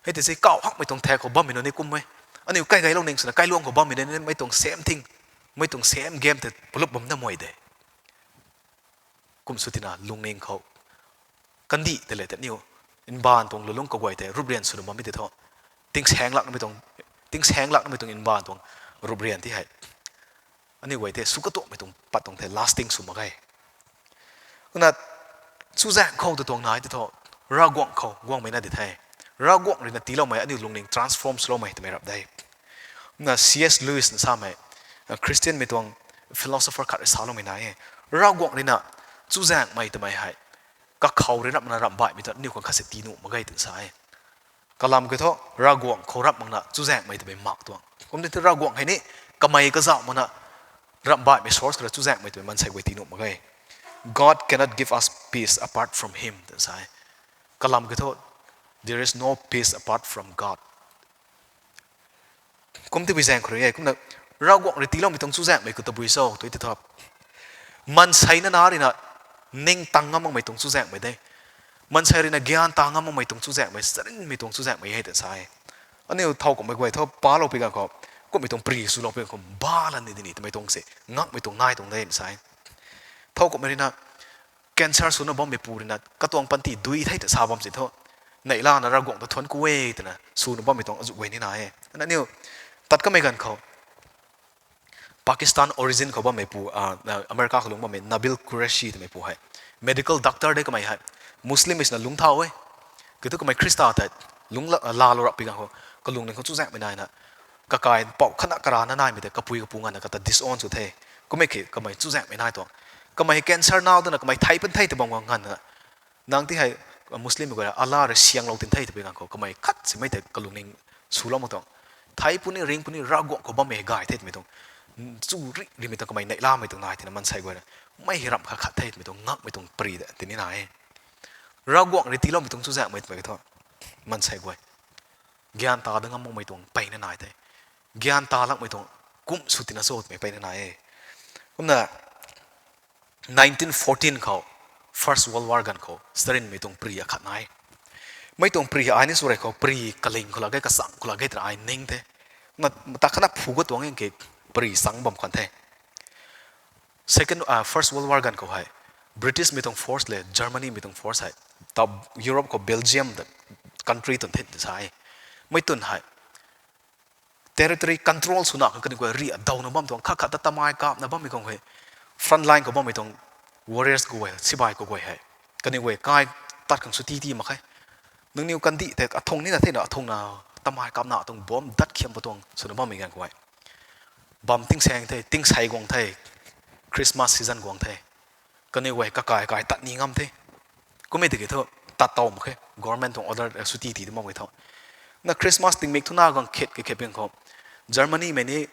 Hei tei si kau hakmei tuang thek khou bammei nunc ni kum e. Aniu kai gaylou ning swna kailuang khou bammei nunc ni mei tuang same thing, mei tuang same game tei palup bam na mei de. Kum sw tina lungning khou kandih tei le tei aniu mbaanv tuang lulung kaguay tei ruprian swna bammei tei thu, tingsaeng laknamei tuang, tingsaeng laknamei tuang mbaanv tuang ruprian ti hei aniu guay tei sw katuangmei tuang pat tuang the, lasting sw mak ge. Kumna chuzaeng khou tu tuang nai tei thu, Ravguangc khou guangmei na di the. Ravguangc ruina tiiloumei aniu lungning transform swloumei twmei rap de. Kumna C S Lewis na samei, Christianmei tuang philosopher khat rui saloumei nai e. Ravguangc ruina chuzaenghmei twmei hei kakhou rui rap makna ramh baihmei tu aniu khang khat si tii nuh mak ge twna sa e. Kalam kiu thu, Ravguangc khou rap makna chuzaenghmei twmei mak tuang. Kumna thu Ravguangc hei ni kamei kazauh makna ramh baihmei source khou rui chuzaenghmei twmei maansei guay tii nuh mak ge. God cannot give us peace apart from him twna sa e. Kalam kiu thu, there is no peace apart from God. Kum tibui zaeng khou rui e, kumna Ravguangc rui tiiloumei tuang chuzaenghmei khou tabui cho tw tei thu, maansei na na ruina ning tang ngam makmei tuang chuzaenghmei de. Maansei ruina gyan ta ngam makmei tuang chuzaenghmei, charynmei tuang chuzaenghmei hei twna sa e. Aniu thow kummei guay thu palou pui gang khou, kummei tuang pri swlou pui gang khou ba lan ni di ni twmei tuang se, ngakmei tuang nai tuang de twna sa e. Thow kummei ruina cancer swna bammeipu ruina katuang panty dui the twna sa bam si thu, neihlana Ravguangc ta thuanc ku e twna swna bammei tuang azuh guay ni na e. Aniu tat kamei ganv khou Pakistan origin khou bammeipu, America khou lungc bammei Nabil Qureshi twmeipu hei medical doctor de. Kamei hei Muslimmei swna lungc thau e. Kiu thu kamei Khrista tei lungc laalou rap pui gang khou, kalungning khou chuzaenghmei naina, kakai pou khatna karana naimei tei kapui kapu nganvna kata disown sw the. Kummei ki kamei chuzaenghmei nai tuang. Kamei cancer nau twna kamei thei pun the tw bam guang nganvna, nang ti hei Muslimmei guay rui Allah rui sianglou tin the twpui gang khou kamei khat simei tei kalungning swlou mak tuang. Thei puni ring puni Ravguangc khou bammei gay the twmei tuang, chu ri rimei tuang kamei neihlamei tuang nai tina maansei guay rui mei hei ramh khat khat the twmei tuang ngakmei tuang pri de tini na e. Ravguangc rui tiiloumei tuang chuzaenghmei twmei thu, maansei guay gyan ta da ngam makmei tuang mpeyna nai the. Gyan ta lakmei tuang kum sw tina cho twmei mpeyna nai e. Kumna nineteen fourteen khou, First World War ganv khou charynmei tuang pri akhat nai. Mei tuang pri ai ni sw rei khou pri kaling khou lak ge, kachang khou lak ge twna ai ning the. Kumna mata khatna phu katuang e ki pri chang bam khwan the. Second, First World War ganv khou hei Britishmei tuang force le Germanymei tuang force hei ta Europe khou Belgium ta country twn the tw sa e. Mei twn hei territory control swna kha kaniw guay ri adawna bam tuang, khat khat ta tamei kapna bammei khang hei front line khou bammei tuang warriors kaguay, sibai kaguay hei kaniw guay kai tat khang sw ti ti mak khe. Nangniw kandih tei athung nina thena athungna tamei kapna tuang bomb dat khiam pa tuang swna bammei ganv khou hei bam tingsaeng the, tingsei guang the, Christmas season guang the. Kaniw guay kakai kai tat ni ngam the. Kummei tiki thu tat tow mak khe, government tuang order sw ti ti tu mak khe thu. Na Christmas tingmik thuna guang khet ke khet bing khou Germanymei ni,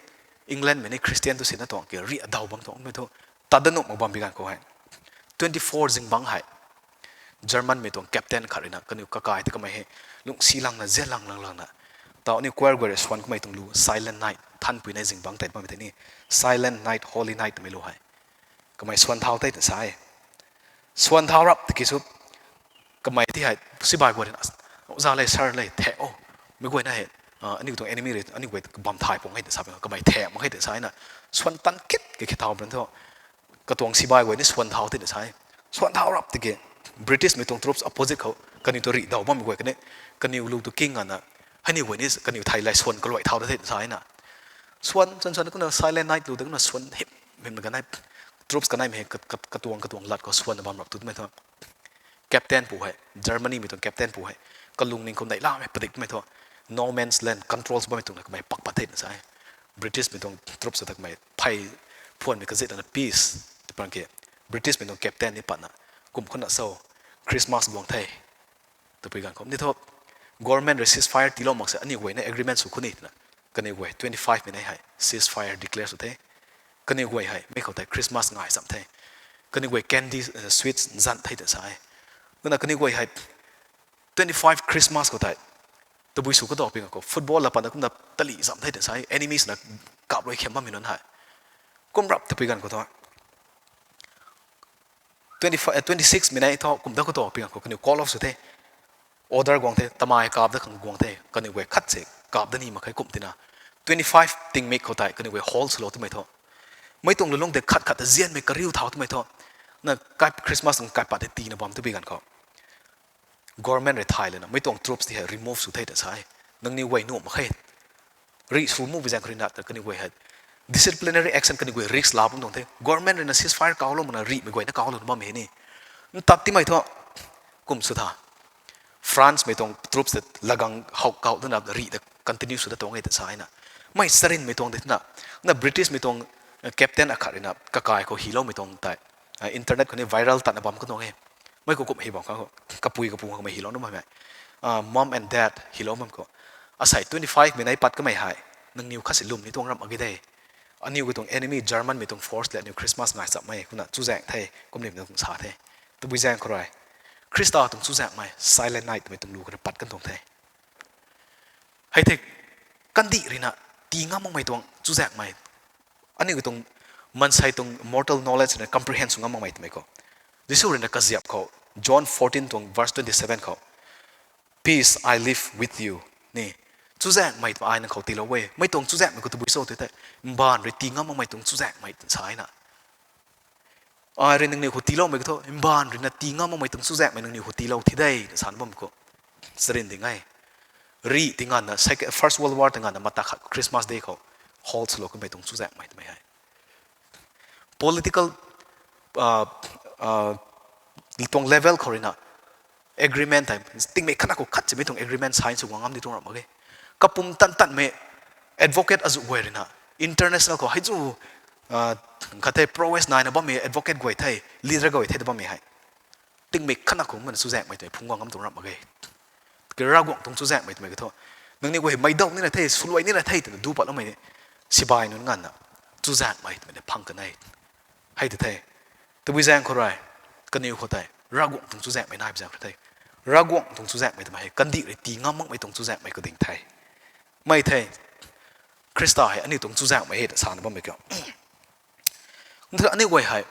Englandmei ni Christian tu sina tuang ki ri adaw bam tuang mei thu tat da nuh mak bam bi ganv khou hei twenty four zingbangc hei Germanmei tuang captain khat ruina kaniw kakai tei kamei hei lungcsi langna zian lang lang langna, taw aniu choir guay rui swan kamei tuang lu Silent Night, thanpui nei zingbangc tei bammei tei ni Silent Night, Holy Night twmei lu hei kamei swan thau tei tw sa e. Swan thau rap tiki sw kamei ti hei sibai guay ruina, za le sar le the o, mei guayna hei aniu tuang enemy rui aniu guay bam thay puang hei tw sa kamei the mak hei tw sa na, swan tan kit ke khe thau bam thu katuang sibai guay ni swan thau tei tw sa e. Swan thau rap tiki Britishmei tuang troops opposite khou kaniw tu rih daw bammei guay kani, kaniw lu tu king ngana, heiniw guay ni kaniw thei lei swan kaluai thau da the tw sa na. Swan swan swan kumna Silent Night lu tei kumna swan hip hipna kanei troops kaneimei hei katuang katuang lat khou swanna bam rap tu twmei thu captain pu hei, Germanymei tuang captain pu hei kalungning khou neihlamei padikmei thu no man's land controls bammei tuang na kamei pak pat the tw sa e. British mei tuang troops ta kamei phey phuanmei kazit lana peace tw pan ke, British mei tuang captain ni patna, kum khunna so, Christmas guang the, twpui ganv khou ni thu, government rui ceasefire tiilou mak se aniu guay na agreement sw khuni twna, kaniw guay twenty five mei nei hei ceasefire declare sw the. Kaniw guay hei mei khou tei Christmas ngai cham the. Kaniw guay candy, sweets zan the twna sa e. Kumna kaniw guay hei twenty five Christmas khou tei tabui sw kadaw ping khou football la patna kumna tali zam the twna sa e, enemies na kap rui kham bammei nunc hei. Kum rap twpui ganv khou thu twenty six mei nei thu kum da khou thu ping khou kaniw call off sw the. Order guang the, tamei kap da khang guang the, kaniw guay khat se kap da ni mak khe kum tina, twenty five tingmik khou tei kaniw guay hold swlou twmei thu, mei tuang lulung tei khat khat ta zianmei kariu thau twmei thu, na kai Christmas tuang kaipat tei tiina bam twpui ganv khou government rui thay lana mei tuang troops ti hei remove sw the ta sa e. Nangniw guay nuh mak khe, rih sw mu bi zaeng khou rui na ta kaniw guay hei disciplinary action kaniw guay risk la bam tuang the. Government rui na ceasefire kaulou makna rihmei guay na kaulou na bammei hei ni, ntat timei thu kum sw tha, France mei tuang troops ta lagang how kau dana rih ta continue sw da tuang e ta sa e na. Mei charynmei tuang de twna, na British mei tuang captain akhat rui na kakai khou hiloumei tuang tei internet khou ni viral tatna bam ka tuang e. Mei khou kum hi bam khou kapui kapu khou mei hilou na bammei, mom and dad hilou bam khou, asei twenty five mei nei pat kamei hei nangniw khat si lwm ni tuang ramh mak ge de. Aniu katuang enemy German mei tuang force le aniu Christmas ngai chammei kumna chuzaeng the, kumni tuang sa the. Tabui zaeng khou rui Khrista tuang chuzaenghmei Silent Night twmei tuang lu khou rui pat kan tuang the. Hei the, kandih rui na tii ngam makmei tuang chuzaenghmei, aniu katuang maansei tuang mortal knowledge na comprehend sw ngam makmei twmei khou, Jisu rui na kaziap khou, John fourteen tuang verse twenty seven khou, Peace I leave with you, ni, chuzaenghmei twmei ai nang khou tiilou e. Mei tuang chuzaenghmei khou tabui cho tw thei, mbaanv rui tii ngam makmei tuang chuzaenghmei sa e na. Ai rui nangniw khou tiiloumei khou thu mbaanv rui na tii ngam makmei tuang chuzaenghmei nangniw khou tiilou thi de twna sana bam khou, charyn ding e. Rih ti nganvna, First World War ti nganvna mata khat Christmas Day khou hold swlou kanmei tuang chuzaenghmei twmei hei political tuang level khou rui na agreement hei, tingmei khatna khou khat simei tuang agreement sign sw guang ngam ni tuang ramh mak ge. Kapum tan tanmei advocate azuh guay rui na international khou hei zu khat the prowess naina bammei advocate guay the, leader guay the ta bammei hei, tingmei khatna khou mana chuzaenghmei twmei phungc guang ngam tuang ramh mak ge. Kira Ravguangc tuang chuzaenghmei twmei khou thu, nangniw guay meic dau nina the, swluai nina the twna du patloumei ni, sibai nunc nganvna chuzaenghmei twmei ni phang kan e. Hei ta the, tabui zaeng khou rui, kaniw khou tei Ravguangc tuang chuzaenghmei nai bi zaeng khou the, Ravguangc tuang chuzaenghmei twmei hei kandih rui tii ngam makmei tuang chuzaenghmei khou ding the. Mei the, Khrista hei aniu tuang chuzaenghmei hei ta sana bammei kiu. Kum the aniu guay hei,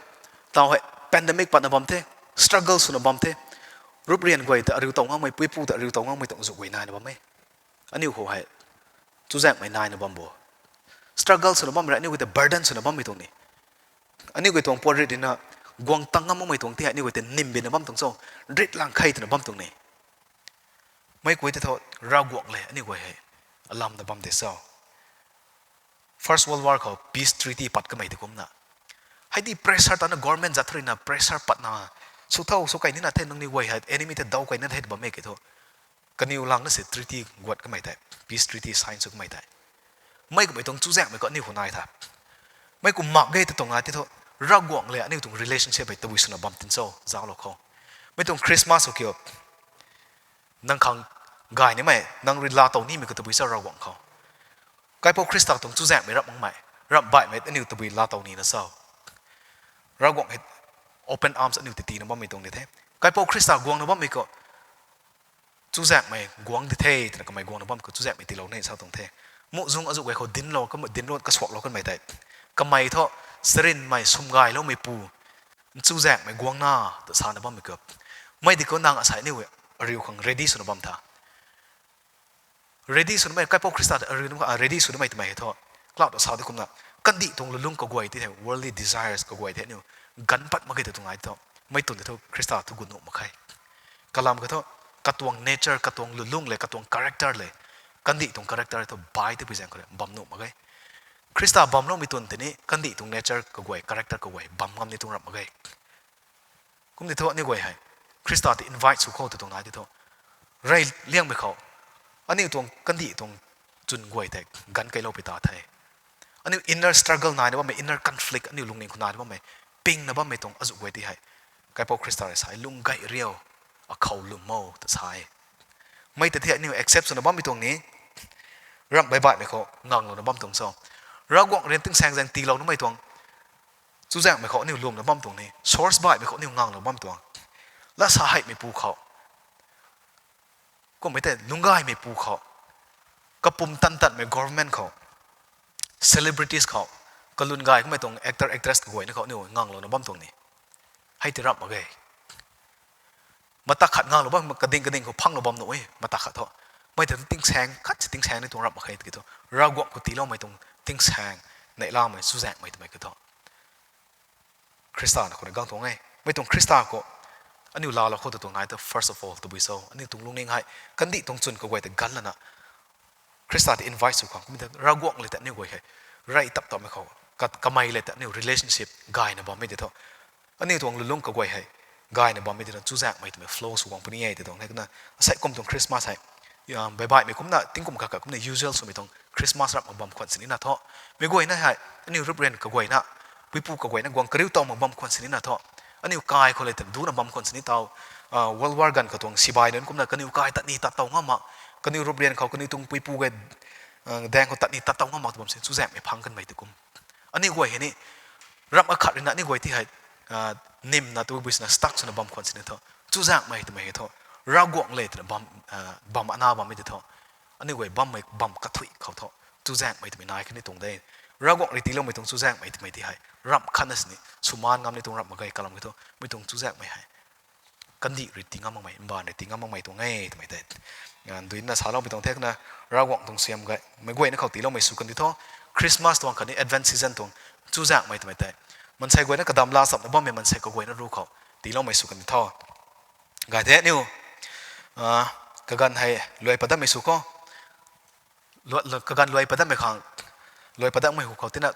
tau hei pandemic patna bam the, struggle swna bam the, rup rian guay ta ariu tow ngangmei, puipu ta ariu tow ngangmei tuang zu guay naina bam e. Aniu khou hei chuzaenghmei naina bam bo. Struggle swna bam rei aniu guay ta burden swna bammei tuang ni, aniu guay tuang puat rit rina guang tang ngam makmei tuang ti hei aniu guay ta nimbina bam tuang cho, rit lang khe twna bam tuang ni. Mei guay tei thu Ravguangc le aniu guay hei alamna bam de cho. First World War khou peace treaty pat kamei tei kumna, hei di pressure tana government zat thu rui na pressure patna, sw tho, sw kei nina the, nangniw guay hei enemy tei daw kei nina the ta bam e ke thu, kaniw langna si treaty guat kamei tei, peace treaty sign sw kamei tei, mei kummei tuang chuzaenghmei khou aniu khou nai tha. Mei kum mak ge ta tuang a ti thu, Ravguangc le aniu tuang relationship hei tabui swna bam tin cho zauclou khou, mei tuang Christmas khou kiu, nang khang gay nimei, nang rui laatow nimei khou tabui cho Ravguangc khou. Kaipouc Khrista tuang chuzaenghmei ramh makmei, ramh baihmei aniu tabui laatow nina cho. Ravguangc hei open arms aniu tei tiina bammei tuang ni the. Kaipouc Khrista guangna bammei khou chuzaenghmei guang di the twna kamei guangna bam khou chuzaenghmei tiilou ni sa tuang the. Muhzwng azuh guay khou dinlou, dinlou kasuaklou kanmei tei, kamei thu charynmei swmgayloumeipu, chuzaenghmei guangna ta sana bammei khou, mei di khou nang asei aniu ariu khang ready swna bam tha. Ready swnamei, Kaipouc Khrista ta ariu nunc khou ready swnamei twmei hei thu, cloud ta sa di kumna, kandih tuang lulung kaguay ti the, worldly desires kaguay the aniu ganv pat mak ge ta tuang ai thu, mei twn tei thu Khrista thu gut nuh mak khe. Kalam kha thu, katuang nature, katuang lulung le, katuang character le, kandih tuang character thu bai tabui zaeng khou rui bam nuh mak ge. Khrista bamloumei twn tei ni kandih tuang nature kaguay, character kaguay bam ngam ni tuang ramh mak ge. Kum di thu aniu guay hei Khrista ta invite sw khou ta tuang nai di thu, rey liangmei khou aniu tuang kandih tuang chwn guay tei ganv keylou pi ta the. Aniu inner struggle naina bammei, inner conflict aniu lungning khou naina bammei, pingna bammei tuang azuh guay ti hei, Kaipouc Khrista rui sa e, lung gay riu, akhou lwm o ta sa e. Mei ta ti hei aniu accept swna bammei tuang ni, ramh baih baihmei khou nganglouna bam tuang cho. Ravguangc rui tingsaeng zaeng tiilou namei tuang, chuzaenghmei khou aniu lwmna bam tuang ni, source baihmei khou aniu nganglou bam tuang. Lat sa heimei pu khou, kummei tei lungc gaymei pu khou, kapum tan tanmei government khou, celebrities khou, kalun gay kummei tuang actor actress kaguayna khou aniu nganglouna bam tuang ni, hei ti ramh mak ge. Mata khat nganglou bam, kading kading khou phanglou bam nuh e, mata khat thu. Mei ta tingsaeng khat si tingsaeng ni tuang ramh mak khe tiki thu, Ravguangc khou tiiloumei tuang tingsaeng, neihlamei, chuzaenghmei twmei kiu thu, Khrista na khou rui gang tuang e. Mei tuang Khrista khou aniu laalou khou ta tuang nai ta, first of all tabui cho, aniu tuang lungning hei kandih tuang chwn kaguay ta gan lana, Khrista ta invite sw khang kummei ta, Ravguangc le ta aniu guay hei rey tap tapmei khou, ka- kamei le ta aniu relationship gayna bammei ti thu, aniu tuang lulung kaguay hei gayna bammei ti na, chuzaenghmei twmei flow sw guang puni e ti tuang e. Kumna asei kum tuang Christmas hei, baih baihmei kumna tingkum khat khat kumna usual swmei tuang Christmas ramh mak bam khwan sinina thu, meic guayna hei, aniu ruprian kaguayna, puipu kaguayna guang kariu taw mak bam khwan sinina thu, aniu kai khou le ta duna bam khwan sini taw, World War ganv khou tuang sibai nunc kumna kaniw kai tat ni tat taw ngam mak, kaniw ruprian khou kaniw tuang puipu gay daeng khou tat ni tat taw ngam mak tu bam si, chuzaenghmei phang kanmei ti kum. Aniu guay hei ni, ramh akhat ruina aniu guay ti hei, nimna tabui swna stuck swna bam khwan sini thu, chuzaenghmei twmei hei thu, Ravguangc le twna bam, bam ana bammei ti thu, aniu guay bammei bam kathuic khou thu, chuzaenghmei twmei nai khatni tuang de. Ravguangc rui tiiloumei tuang chuzaenghmei twmei ti hei ramh khatna sini swmaan ngam ni tuang ramh mak ge, kalam ki thu, mei tuang chuzaenghmei hei kandih rui tii ngam makmei, mbaanv rui tii ngam makmei tuang e twmei tei, duina saloumei tuang the. Kumna Ravguangc tuang suaihiam gay, meic guayna khou tiiloumei sw kan di thu, Christmas tuang khatni Advent season tuang chuzaenghmei twmei tei, maansei guayna kadam laa chamna bammei maansei kaguayna ru khou tiiloumei sw kan di tho. Gay the aniu, kaganv hei luai pat dammei sw khou, kaganv luai pat dammei khang, luai pat dammei hu khou tina,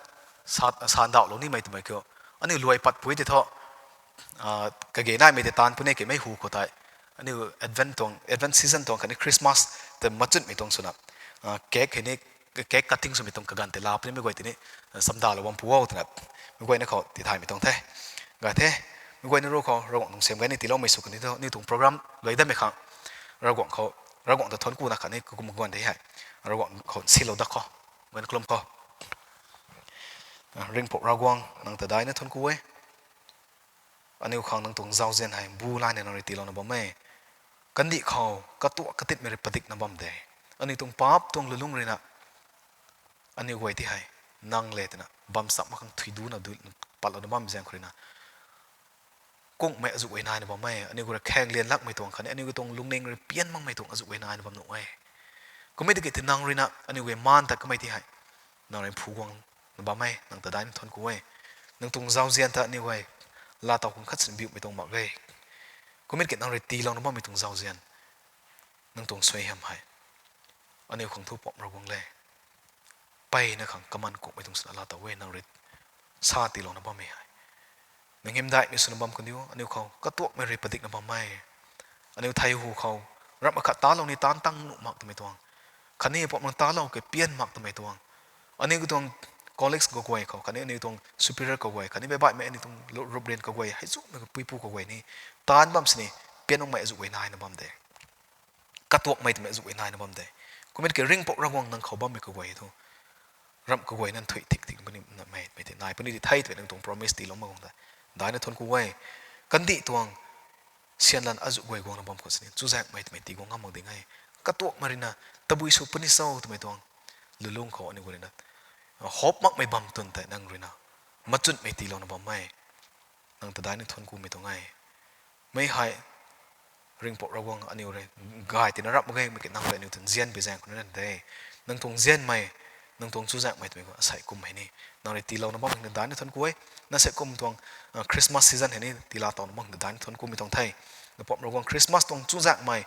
sandauhlou nimei twmei kiu, aniu luai pat pui ti thu, kage naimei tei taanv puni keymei hu khou tei, aniu Advent tuang, Advent season tuang khatni Christmas tei machunmei tuang swna, cake hei ni, cake cutting swmei tuang kaganv tei laa puni mei guay tini, samdalou bam pu o twna, meic guayna khou tithaymei tuang the. Gay the, meic guayna ru khou Ravguangc tuang suaihiam gay ni tiiloumei sw kan di thu, aniu tuang program luai dammei khang, Ravguangc khou, Ravguangc ta thuanc kuna khatni kakum guan de hei, Ravguangc khou silou dat khou, guan kalum khou. Ringhpouc Ravguangc, nang ta daina thuanc ku e. Aniu khang nang tuang zauzian hei bu layna nang rui tiilouna bam e. Kandih khou katuak katitmei rui padikna bam de. Aniu tuang paap tuang lulung ruina, aniu guay ti hei, nang le twna bam cham mak khang thuiduna du, patlouna bam zaeng khou ruina, kungmei azuh guay naina bam e. Aniu guay rui khaeng lian lakmei tuang khatni aniu tuang lungning rui pian makmei tuang azuh guay naina bam nuh e. Kummei tiki ti nang ruina aniu guay maan tat kamei ti hei, nang rui phu guangna bam e, nang ta daina thuanc ku e. Nang tuang zauzian ta aniu guay laatow khang khat sin biumei tuang mak e. Kummei tiki nang rui tiilouna bammei tuang zauzian, nang tuang suaihiam hei, aniu khang thu Mpouh Ravguangc le, mpeyna khang kaman kukmei tuang swna laatow e, nang rui sa tiilouna bammei hei. Nang hymdaihmei swna bam kan diu, aniu khou katuakmei rui padikna bam e. Aniu thei hu khou, ramh akhat talou ni taanv tang nuh mak twmei tuang, khatni pumc nang talou kei pian mak twmei tuang, aniu tuang colleagues kaguay khou khatni aniu tuang superior kaguay khatni baih baihmei aniu tuang ruprian kaguay hei zumei puipu kaguay ni, taanv bam sini, pian makmei azuh guay naina bam de. Katuakmei twmei azuh guay naina bam de. Kummei tiki Ringhpouc Ravguangc nang khou bammei kaguay thu, ramh kaguay nang thuy thik thik puni namei mei ti nai puni ti thei twmei nang tuang promise tiilou mak guang tei, daina thuanc ku e. Kandih tuang sianlan azuh guay guangna bam khou sini chuzaenghmei twmei tii guang ngam mak ding e. Katuakmei ruina, tabui sw puni cho twmei tuang lulung khou aniu guay ruina, hope makmei bam twn tei nang ruina, machunmei tiilouna bam e. Nang ta daina thuanc kumei tuang e. Mei hei, Ringhpouc Ravguangc aniu rui, gay tina rap mak ge, mei ki nang rui aniu tuang nzian bi zaeng khou na de. Nang tuang nzianmei, nang tuang chuzaenghmei twmei khou asei kum hei ni, nang rui tiilouna bam hei na daina thuanc ku e. Na sei kum tuang, Christmas season hei ni tiilouna bam hei na daina thuanc kumei tuang the. Na Mpouh Ravguangc Christmas tuang chuzaenghmei,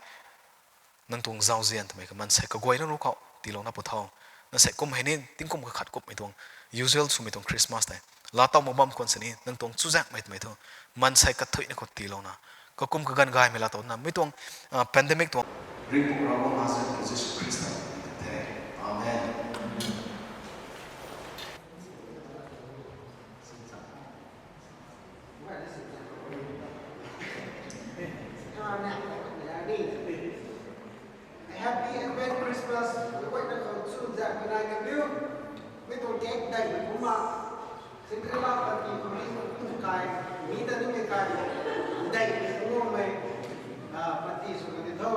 nang tuang zauzian twmei kha maansei kaguayna ru khou tiilouna pu tho. Na sei kum hei ni tingkum kakhat kummei tuang, usual swmei tuang Christmas tei laatow mak bam khwan sini nang tuang chuzaenghmei twmei thu, maansei kathuicna khou tiilouna, kakum kaganv gaymei laatowna mei tuang, pandemic tuang, Ringhpouc Ravguangc Nazareth Jisu Khrista the. Amen. Happy Advent Christmas. Guayna khou chu zat kanai kaniu. Mi tuang cake dai kumna Cinderella party khou ni kai, mi ta ni mi kai, dai kumna mei party sw kan di tho.